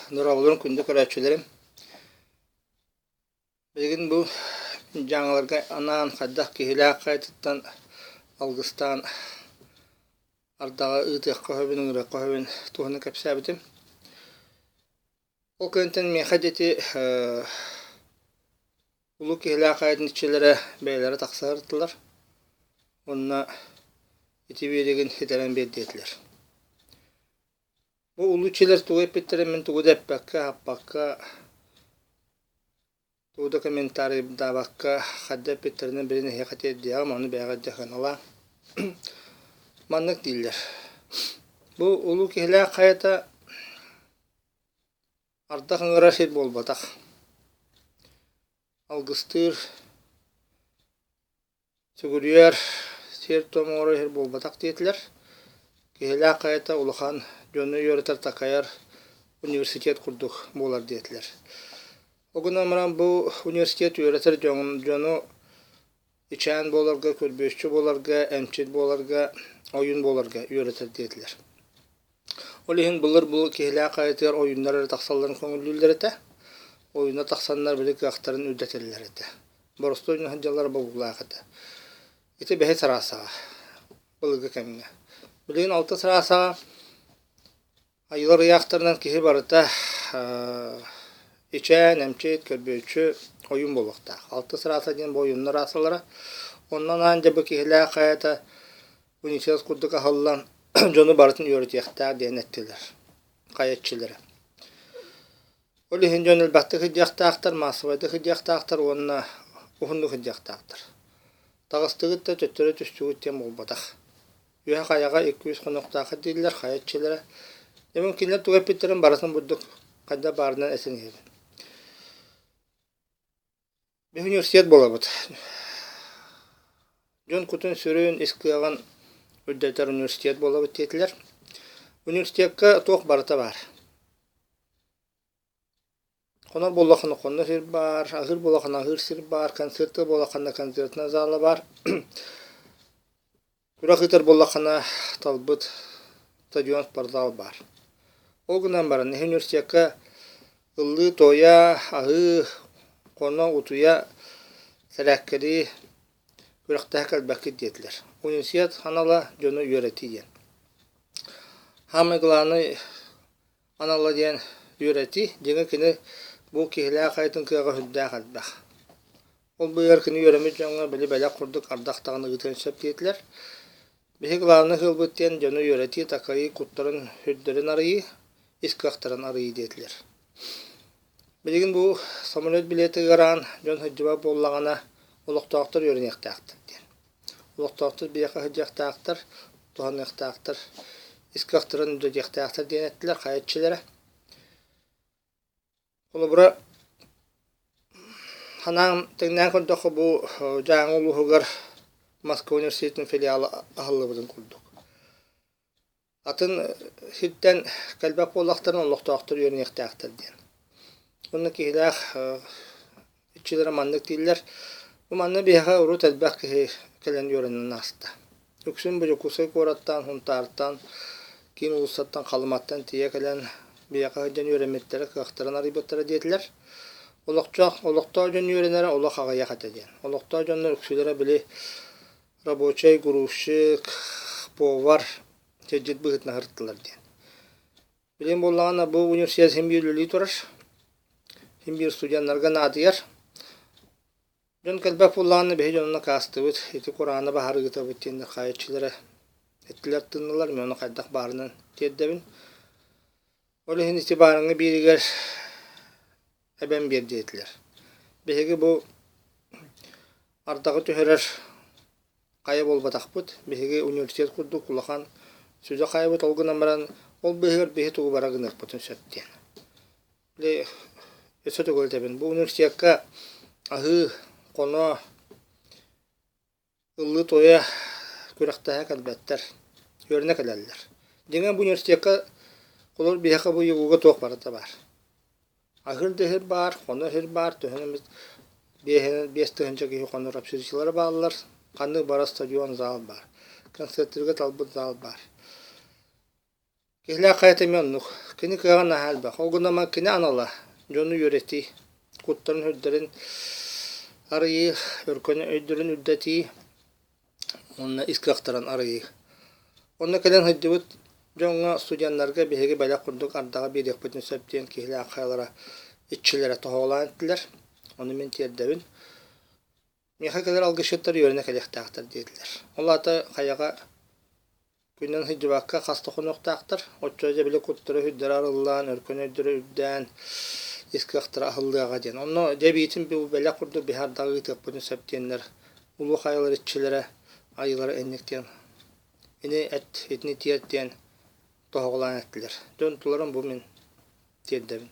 Дорооболорун күндү көрөөччүлэрим. Билигин бу дьаҥаларга анаан хайдах киһилээх хайатыттан алгыстаан ардаҕы ыытыахха сөбүн, ыҥырыахха сөбүн туһунан кэпсээбитим. Ол кэнниттэн миэхэ диэки улуу киһилээх хайатын иччилэрэ бэйэлэрэ тахса сырыттылар уонна ити биэригин ситэрэн биэрдиэтилэр. Бу улуу иччилэр тугу эппиттэрин мин тугу да эппэккэ, аһаппакка, тугу да комментарийдаабакка хайда эппиттэринэн билин эһиэхэ тиэрдиэҕим, ону бэйэҕит дьаһаналаа. Маннык дииллэр. Бу улуу киһилээх хайата ардах ыҥырар сир буолбатах. Алгыстыыр Сүгүрүйэр сиэр-туом оҥорор иһэр буолбатах диэтилэр. Киһилээх хайата улахан дьону үөрэтэр-такайар университет курдук буолар диэтилэр. Ол гынан баран бу университет үөрэтэр дьону ичээн буоларга, көрбүөччү буоларга, эмчит буоларга, ойуун буоларга үөрэтэр диэтилэр. Ол иһин былыр бу Киһилээх хайатыгар ойууннар эрэ тахсалларын көҥүллүүллэр этэ. Ойууннар тахсаннар били кыахтарын үрдэтэллэр этэ. Боростуой дьон сылдьаллара бобуулаах этэ. Ити бэһис араасаҕа былыргы кэмҥэ. Билигин алтыс араасаҕа айылар ыйаахтарынан киһи барыта ичээн, эмчит, көрбүөччү, ойуун буолуохтаах. Алтыс арааса диэн бу ойууннар араасалара. Онно анаан дьэ бу Киһилээх хайата Университет курдук аһыллан дьону барытын үөрэтиэхтээх диэн эттилэр хайа иччилэрэ. Ол иһин дьон элбэхтик сылдьыахтаахтар, маассабайдык сылдьыахтаахтар уонна уһуннук сылдьыахтаахтар. Таҕыстыгыт да төттөрү түстүгүт диэн буолбатах. Үөһэ хайаҕа икки-үс хонуктаахха дииллэр хайа иччилэрэ. Дьэ кинилэр тугу эппиттэрин барытын бурдук хайдах баарынан этэн иһэбин. Биһи университет буолабыт. Дьон кутун-сүрүн, ис кыаҕын үрдэтэр университет буолабыт диэтилэр. Университекка туох барыта баар. Хонор буоллаххына хонор сир баар, аһыыр буоллаххына аһыыр сир баар, концертыыр буоллаххына концертнай зала баар. Күрэх ыытар буоллаххына, талбыт стадион, спортзал баар. Ол гынан баран, иһин университекка ыллыы-туойа, аһыы, хоно, утуйа, сэрээккэлии, күрэхтэһэ кэлбэккит диэтилэр. Университет анала дьону үөрэтии диэн. Самый главный анала диэн үөрэтии, дьиҥэ кини бу киһилээх хайатын кыаҕа сүрдээх элбэх. Ол быыһыгар кини үөрэммит дьоҥҥо били бэлэх курдук ардах даҕаны ыытыан сөп диэтилэр. Биһиги главнай сыалбыт диэн дьону үөрэтии, такайыы, куттарын, сүрдэрин арыйыы, ис кыахтарын арыйыы диэтилэр. Билигин бу самолет билиэтэ ыараан, дьон сылдьыбат буоллаҕына, олохтоохтор үөрэниэхтээхтэр диэн. Олохтоохтор биһиэхэ сылдьыахтаахтар, туһаныахтаахтар, ис кыахтарын үрдэтиэхтээхтэр диэн эттилэр хайа иччилэрэ. Холобура, санаам тэҥнээн көрдөххө, бу Дьааҥы улууһугар Москва университетын филиала аһыллыбытын курдук. Атын сиртэн кэлбэт буоллахтарына, олохтоохтор үөрэниэхтээхтэр диэн. Уонна киһилээх иччилэрэ маннык дииллэр. Бу манна биһиэхэ урут элбэх киһи кэлэн үөрэнэн ааста. Үксүн бу Дьокуускай куораттан, Сунтаартан, киин улуустартан, Халыматтан тиийэ кэлэн биһиэхэ сылдьан үөрэммиттэрэ, кыахтарын арыйбыттара диэтилэр. Олохтоох, олохтоох дьон үөрэнэрэ олох аҕыйах этэ диэн. Олохтоох дьоннор үксүлэрэ били рабочай, грузчик, повар, сирдьит быһыытынан сырыттылар диэн. Билигин буоллаҕына бу университет син биир үлэлии турар, син биир студеннарга наадыйар. Дьон кэлбэт буоллаҕына биһи дьонно акаастыыбыт, ити курааны баһаар ыытабыт диэн хаайаччылара эттилэр тыыннылар, мин ону хайдах баарынан тиэрдэбин. Ол иһин ити баарыҥҥы бииригэр эбэн биэр диэтилэр. Биһиги бу ардаҕы түһэрэр хайа буолбатахпыт, биһиги университет курдук улахан сүдү хайабыт, ол гынан баран ол быыһыгар биһи тугу бара гыныахпытын сөп диэн. Били өссө төгүл этэбин, бу университекка аһыы, хоно, ыллыы-туойа күрэхтэһэ кэлбэттэр, үөрэнэ кэлэллэр. Дьиҥэ бу университекка холобур биһиэхэ бу ЕГУ-га туох барыта баар. Аһыыр да сир баар, хонор сир баар, төһөнөн эмит 5000 киһи хонор общежитиелара бааллар, ханнык бара стадион, зал баар. Концертирга талбыт зал баар. Киһилээх хайата эмиэ оннук. Кини кыаҕа наһаа элбэх. Ол гынан баран кини анала дьону үөрэтии, куттарын-сүрдэрин арыйыы, өркөн өйдөрүн үрдэтии уонна ис кыахтарын арыйыы. Онно кэлэн сылдьыбыт дьоҥҥо, студеннарга биһиги бэлэх курдук ардаҕы биэриэхпитин сөп диэн киһилээх хайалара иччилэрэ тоһоҕолоон эттилэр. Ону мин тиэрдэбин. Миэхэ кэлэр алгысчыттар үөрэнэ кэлиэхтээхтэр диэтилэр. Ол аата хайаҕа күнүнэн сылдьыбакка хас да хонуохтаахтар, оччо дьэ били куттара сүрдэрэ арыллан, өркөн өйдөрө үрдээн, ис кыахтара аһыллыаҕа диэн. Онно дьэ эбиитин бу бэлэх курдук биһи ардаҕы ыытыахпытын сөп диэннэр улуу хайалар иччилэрэ айыылара инник диэн ини эт итини тиэрт диэн тоһоҕолоон эттилэр. Дьон туларын бу мин тиэрдэбин.